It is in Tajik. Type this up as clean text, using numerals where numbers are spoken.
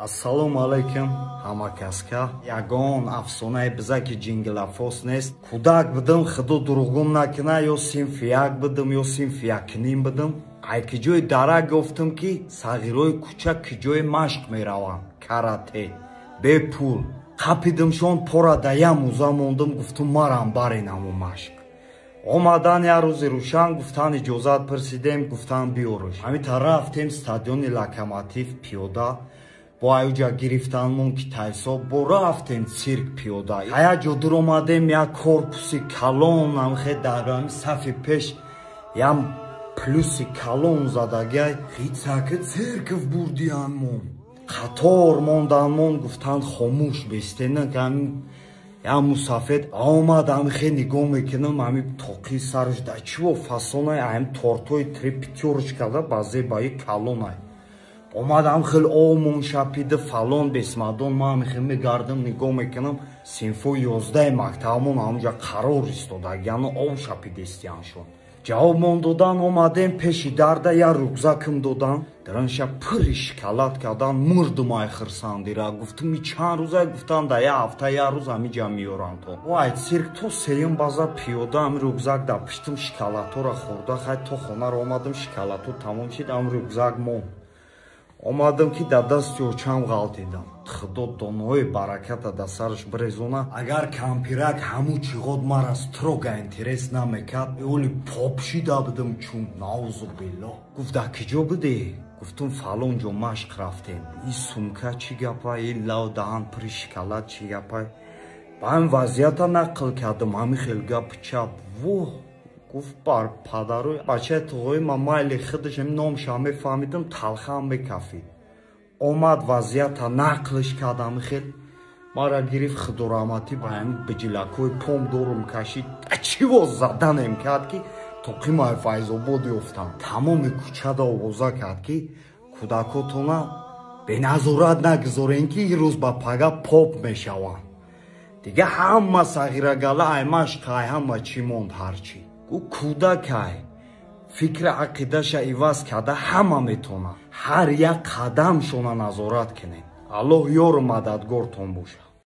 Ассалому алайкум, ҳама каска. Ягон афсонаи бизаки ҷинглафос нест. Кӯдак будам, худо дурӯғгум накуна, ё синфи як будам, ё синфи якним будам. Ай ки ҷои дарак гуфтам, ки сағирои кӯча ки ҷои машқ мераванд, карате, бепул. Қапидимшон, пора да я муза мондам, гуфтум марам баринаму машқ. Омадан як рӯзи рӯшан, гуфтан иҷозат пурсидем, гуфтан биёрш. Ҳамин рафтем стадиони Локомотив пиёда, бо аюҷа гирифтанмон китайсо, бо рафтем цирк пиёда. Ая ҷо дуромадем, як корпуси калон, амхе дар ами сафи пеш ям плюси калон задагай, хицаки церкв бурдианмон. Қатор монданмон, гуфтан хомӯш бестена, я мусафед омад, амхе нигоҳ мекунам, ами тоқи сараш да чиво фасонай, ам тортои три пятёрочкада ба зебаи калонай. Омадам хел омон шапида фалон бесмадон, ман амхе мегардам, нигоҳ мекунам, синфои 11 мактабмон ҳамҷа қарор истодагияну об шапидестияншон. Ҷавобмон додан, омадем пеши дарда, я рюкзакам додан, даранша пури шоколад кардан, мурдум ай хирсандира. Гуфтум и чанд рӯза, гуфтан да я ҳафта я рӯз ҳамиҷа меёрам то. Ай цирк то сеюм база пиёда, ами рюкзак дар пиштум, шоколадҳоро хӯрда, хай то хонаро омадам, шоколадҳо тамом шид, ам рюкзак монд. Омадам ки дар дасти очам ғалтидам. Худо донои бараката дар сараш бирезона. Агар кампирак ҳамун чиғод мара строго интерес намекард, оли поп шида будам чун наузу билло. Гуфт дар киҷо будӣ? Гуфтум фалон ҷо машқ рафтем. И сумка чӣ гапа, и лав даҳан пури шоколад чӣ гапа? Ба ҳамин вазъията нақл кардам, ҳамин хел гапи чап. Воҳ! Гуфт бар падару бачаи туғои ма майли худаш номша мефаҳмидам, талхаам мекафид. Омад вазъията нақлш кардам, хел мара гирифт, худораҳматӣ ба ҳамин биҷилакҳои пом дорум кашид, чиво заданем кард, ки тоқи май Файзобод ёфтам. Тамоми кӯчада овоза кард, ки кӯдакотона беназорат нагузорем, ки ин рӯз ба пага поп мешаванд. Дига ҳама сағирагала ай машқ, ай ҳама чӣ монд ҳарчӣ. Ӯ кӯдакай, фикри ақидаша иваз карда ҳама метавонад. Ҳар як қадамшона назорат кунем. Аллоҳ ёру мададгортон бошад.